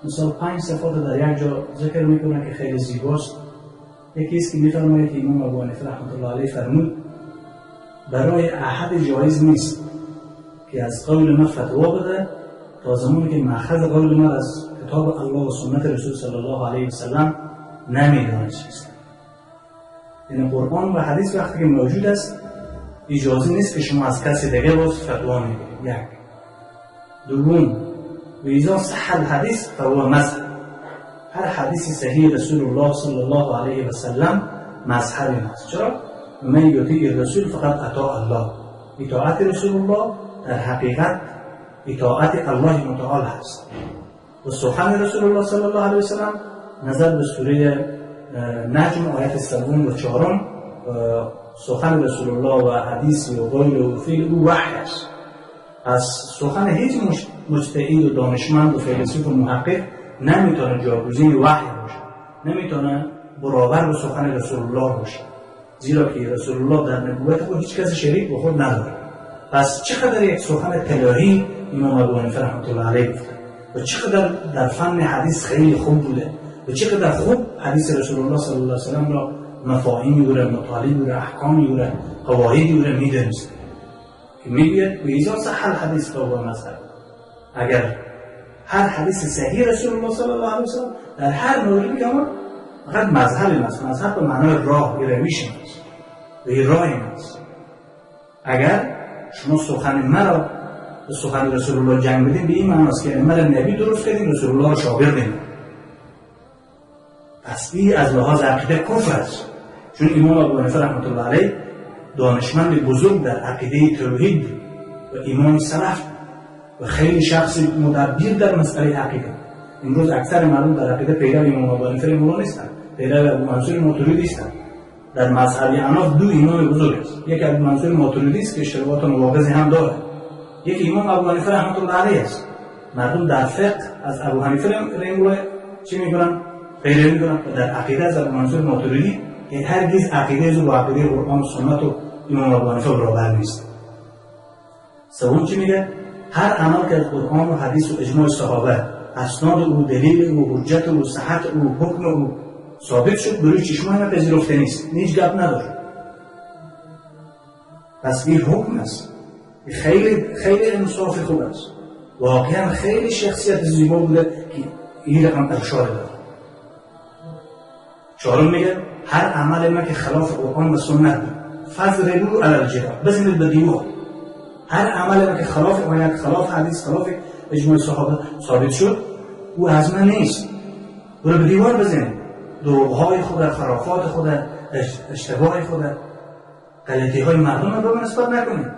مثال 5 صفات در یک جا ذکر میکنه که خیلی زیباست. یکی است که میفرماید که امام ابو حنیفه رحمت الله علیه فرمود برای احد جایز نیست که از قول ما فتوا بده تا زمانی که مأخذ قول ما از کتاب الله و سنت رسول صلی الله علیه و سلم نمیداند چیست. یعنی قرآن و حدیث وقتی که موجود است اجازه نیست که شما از کسی دیگه باز فتوا میگیرید. یک. دوم، و اذا صح الحدیث فهو مذهب. هر حدیث صحیح رسول الله صلی الله علیه و سلم مذهب ماست. چرا؟ من یطیع الرسول فقد اطاع الله. اطاعت رسول الله در حقیقت اطاعت الله متعال هست. و سخن رسول الله صلی الله علیه و سلم نظر به سوره نجم آیت 3 و 4، سخن رسول الله و حدیث و قول و فعل او وحی است. پس سخن هیچ مجتهد و دانشمند و فیلسوف و محقق نمیتونه جاگزین وحی باشه، نمیتونه برابر به سخن رسول الله باشه، زیرا که رسول الله در نبوت خود هیچ کس شریک به خود نداره. پس چقدر یک سخن طلایی امام ابو حنیفه رحمت الله علیه گفته و چقدر در فن حدیث خیلی خوب بوده و چقدر خوب حدیث رسول الله صلی الله علیه و سلم را مفاهیم او را، مطالب او را، احکام او را، قواعد او را میدانست که میگوید و اذا صح الحدیث فهو مذهب. اگر هر حدیث صحیح رسول الله صلی الله علیه و سلم در هر موردی که فقط مذهب ماست، مذهب به معنای راه و روش ماست و راه ماست. اگر شما سخن مرا به سخن رسول الله جنگ بدین به این معناست که مرا نبی درست کردین، رسول الله را شاگرد نمید. پس این از لحاظ عقیده کفر است، چون امام ابو حنیفه رحمت الله علیه دانشمند بزرگ در عقیده توحید و امام سلف و خیلی شخص مدبر در مسئله عقیده. امروز اکثر مردم در عقیده پیرو امام ابو حنیفه رحمه نیستند، پیرو ابو منصور ماتریدی هستند. در مذهب احناف دو امام بزرگ است، یکی ابو منصور ماتریدی است که اشتباهات و مواقعی هم داره، یکی امام ابو حنیفه رحمت الله علیه است. مردم در فقه از ابو حنیفه رحمه الله چی میکنن؟ پیروی میکنن و در عقیده از ابو منصور ماتریدی که هرگز عقیده او با عقیده قرآن و سنت و امام ابو حنیفه برابر نیست. سوم چی میگه؟ هر عمل که از قرآن و حدیث و اجماع صحابه اسناد او، دلیل او، حجت او، صحت او، حکم او ثابت شد، برای چشمان ما پذیرفته نیست، هیچ گپ نداره. پس این حکم است. خیلی خیلی انصاف خوب است. واقعا خیلی شخصیت زیبا بوده که این رقم ارشاد داره. چهارم میگه هر عمل ما که خلاف قرآن و سنت بود فضربوا علی الجدار، بزنید به دیوار. هر عمل ما که خلاف آیت، خلاف حدیث، خلاف اجماع صحابه ثابت شد، او از من نیست، برو به دیوار بزنید. دروغ‌های خود، خرافات خود، اشتباه خود، غلطی‌های مردم رو به نسبت نکنید.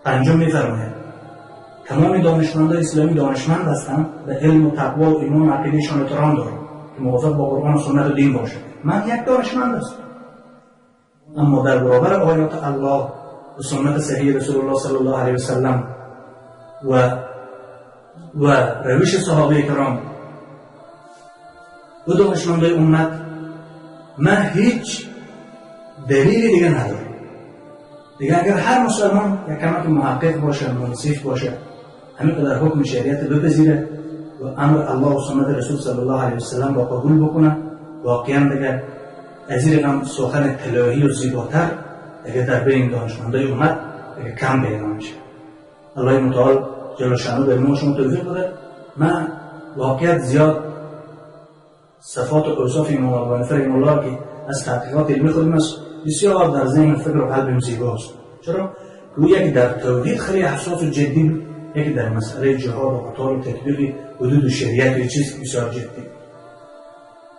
پنجم می‌فرماید تمام دانشمندان اسلامی دانشمند هستند و علم و تقوا و ایمان و عقیده‌شان احترام دارند که موافق با قرآن و سنت و دین باشه. من یک دانشمند هستم، اما در برابر آیات الله و سنت صحیح رسول الله صلی الله علیه و سلم و روش صحابه کرام و دانشمندای امت من هیچ دلیل دیگه ندارم. دیگه اگر هر مسلمان یک کمک محقق باشه، منصف باشه، همین قدر حکم شریعت بپذیره و امر الله و سنت رسول صلی الله علیه و سلم را قبول بکنه، واقعا دیگه از این رقم سخن طلایی و زیباتر دیگه در بین دانشمندای امت دیگه کم پیدا میشه. الله متعال جل شانه به ما شما توفیق بده. من واقعیت زیاد صفات و اوصاف امام ابو حنیفه رحمه الله که از تحقیقات علمی خودم است بسیار در ذهن فکر و قلبم زیباست. چرا؟ او یکی در توحید خیلی حساس و جدی بود، یکی در مسئله جهاد و قتال و تطبیق حدود و شریعت و چیز بسیار جدی.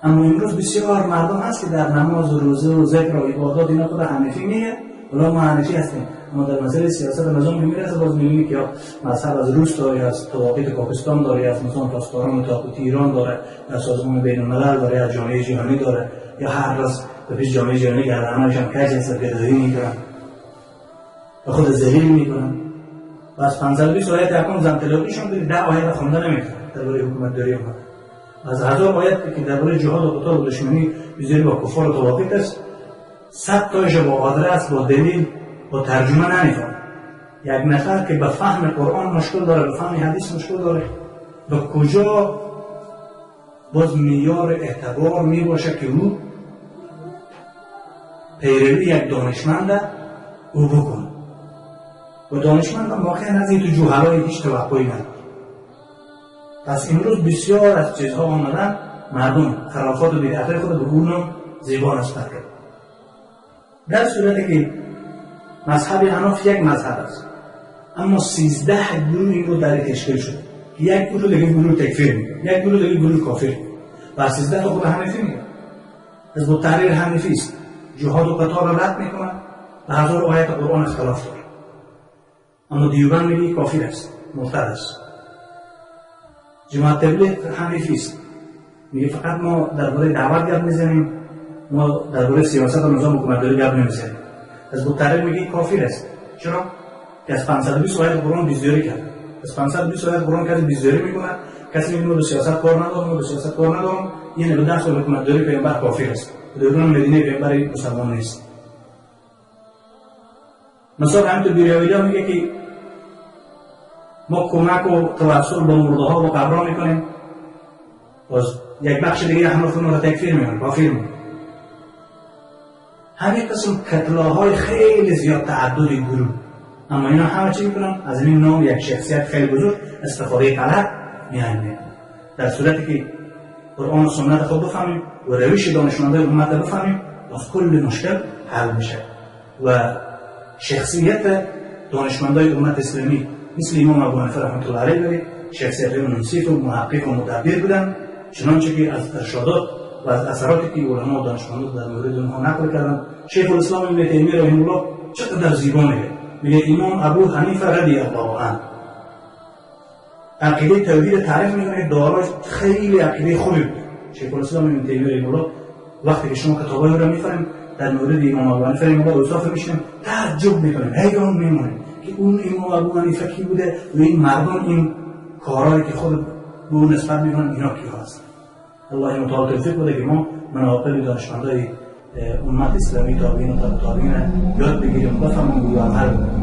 اما امروز بسیار مردم هست که در نماز و روزه و ذکر و عبادات اینا خود حنفی میگه، ولی ما حنفی هستیم، اما در مسئله سیاست و نظام میرسه باز میبینی که یا مذهب از روس داره، یا از طواغیت پاکستان داره، یا از مثلا پاسداران و طاغوت ایران داره، یا سازمان بین الملل داره، یا جامعه جهانی داره، یا هر روز به پیش جامعه جهانی گردنش هم کج هست و گدایی میکنن و خود ذلیل میکنن. و از 520 آیت احکام زن طلاقیشون دیگه 10 آیت خونده نمیتونن درباره حکومت داری اومد. از 1000 آیت که درباره جهاد و قتال و دشمنی بیزاری با کفار و طواغیت است، 100 تایش با آدرس، با دلیل، با ترجمه نمیفهمه. یک نفر که به فهم قرآن مشکل داره، به فهم حدیث مشکل داره، به کجا باز معیار اعتبار می باشه که او پیروی یک دانشمند او بکنه؟ و دانشمند هم واقعا از این تو جوهرهای هیچ توقعی نداره. پس امروز بسیار از چیزها آمدن مردم خرافات و بدعت‌های خود به اون زیبا نسبت کرد، در صورتی که مذهب حناف یک مذهب است، اما 13 گروه این رو در تشکیل شد. یک گروه دیگه گروه تکفیر میکنه، یک گروه دیگه گروه کافر، و 13 تا خود حنفی میگه. حزب التحریر حنفی است، جهاد و قتال را رد میکنه و هزار آیت قرآن اختلاف داره، اما دیوبند میگه کافر است، مرتد است. جماعت تبلیغ حنفی است، میگه فقط ما درباره دعوت گپ میزنیم، ما درباره سیاست و نظام حکومتداری گپ نمیزنیم. حزب التحریر میگه کافر است. چرا؟ که از 520 آیت قرآن بیزاری کرد. از 520 آیت قرآن کسی بیزاری میکنه، کسی میگه ما به سیاست کار ندارم، ما به سیاست کار ندارم، یعنی به 10 سال حکومتداری پیامبر کافر است، دوران مدینه پیامبر مسلمان نیست. مثلا همینطور بیراویلا میگه که ما کمک و توسل با مرده ها و قبرها میکنیم، باز یک بخش دیگه احناف رو تکفیر میکنن، کافر میکنن. همین قسم کتلاهای خیلی زیاد تعدد گروه، اما اینا همه چی میکنن؟ از این نام یک شخصیت خیلی بزرگ استفاده غلط میان، در صورتی که قرآن و سنت خود بفهمیم و روش دانشمندای امت بفهمیم، باز کل مشکل حل میشه. و شخصیت دانشمندای امت اسلامی مثل امام ابو حنیفه رحمت الله علیه شخصیت منصف و محقق و مدبر بودن، چنانچه که از ارشادات و از اثراتی که علما و دانشمندان در مورد اونها نقل کردن. شیخ الاسلام ابن تیمیه رحمه الله چقدر زیبا میگه امام ابو حنیفه رضی الله عنه عقیده توحید تعریف میکنه، دارای خیلی عقیده خوبی بود. شیخ الاسلام ابن تیمیه رحمه الله وقتی که شما کتابای رو میفهمید در مورد امام ابو حنیفه رحمه الله اوصاف میشینیم تعجب میکنیم، حیران میمونیم که اون امام ابو حنیفه کی بوده و این مردم این کارهایی که خود به اون نسبت میکنن اینا کی هستن. الله متعال توفیق بده که ما مناقب دانشمندای امت اسلامی تابعین و تابع تابعین یاد بگیریم، بفهمیم و عمل بکنیم.